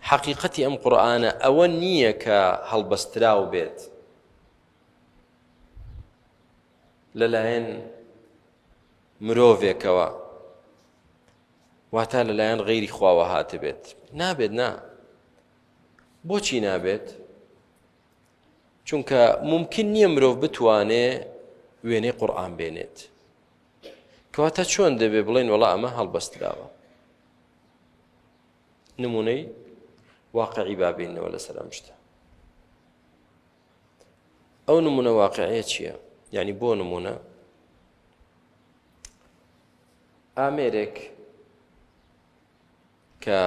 حەقیقەتی ئەم قورئانە ئەوە نییە کە هەڵبەستراو بێت لەلایەن مرۆڤێکەوە واتا لەلایەن غەیری خواوە هاتبێت نابێت نا بۆچی نابێت چونکە ممکن نییە مرۆڤ بتوانێ وێنەی قورآن بێنێت کەواتە چۆن دەبێ بڵێن وەڵا ئەمە هەڵبەستراوە نمونەی واقعی بابینەوە لەسەر ئەم شتە ئەو نمونە واقعەیە چییە؟ یعنی بۆ نمونە ئامێرێک کە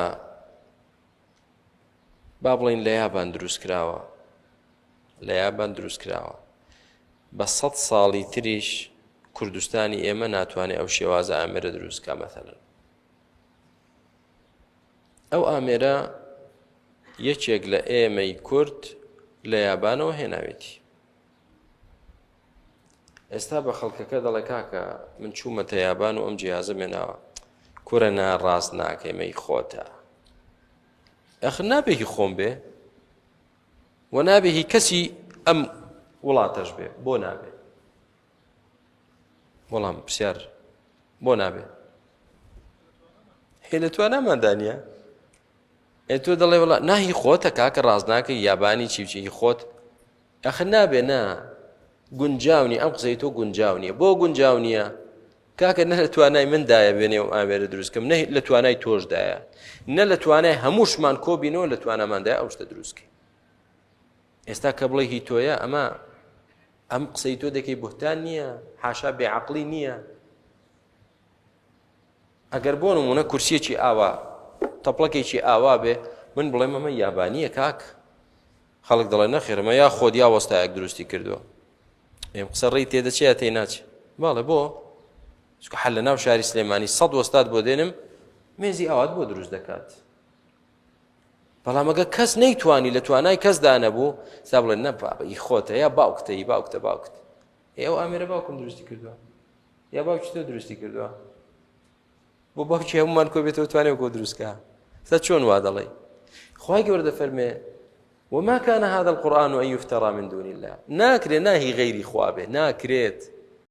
با بڵین لە یابان دروست کراوە لە یابان دروست کراوە بە سە ساڵی تریش کوردستانی ئێمە ناتوانێت ئەو شێوازە ئامێرە دروست کا مەثلەن ئەو ئامێرە یەکێک لە ئێمەی کورد لە یابانەوە هێناوێتی ئێستا بە خەڵکەکە دەڵێ کاکە من چوومەتە یابان و ئەم جیازە مێناوە کورە نا ڕاست ناکەی مەی خۆتە ئەخر نابێ هی خۆم بێ و نابێ هی کەسی ئەم وڵاتەش بێ بۆ نابێ وەڵام پرسیار بۆ نابێ هێ لە تواناماندا نییە ئێ تۆ دەڵێ وڵا ناهی خۆتە کاکە ڕاست ناکەی یابانی چی چی خۆت ئەخر نابێ نا گونجاو نیە ئەم قسەی تۆ گونجاو نییە بۆ گونجاو نییە کاکە نە لە توانای من دایە بێنێ و ئامێرە دروستکەم نە لە توانای تۆشدایە نە لە توانای هەمووشمان کۆبینەوە لە تواناماندای ئەو شتە دروستکەین ئێستا کە بڵێ هی تۆیە ئەمە ئەم قسەی تۆ دەکەی بوهتان نییە حاشا بێعقلی نییە ئەگەر بۆ نمونە کورسیەکی ئاوا تەپڵەکێکی ئاوا بێ من بڵێم ئەمە یابانیە کاک خەڵک دەڵێ نەخێرمە یا خۆت یا وەستایەک دروستی کردووە ئێم قسە ڕێی تێدەچێ یا تێ ناچێ باڵێ بۆ چونکە حل لە ناو شاری سلێمانی سەد وەستات بۆ دێنم مێزی ئاوات بۆ دروست دەکات بەڵام ئەگە کەس نەیتوانی لە توانای کەسدا نەبوو سا بڵێن نە بابە ئی خۆتە یا باوکتە ئی باوکتە باوکت ئێ ئەو ئامێرە باوکم دروستی کردووە یا باوکی تۆ دروستی کردووە بۆ باوکی هەمومان کۆ بێتەوە توانێت کۆ دروستکە سە چۆن وا دەڵێ خی گەورە دەفەرمێ وما كان هذا القرآن أن يفترى من دون الله ناکرێ ناهی غەیری خوا بێ ناکرێت.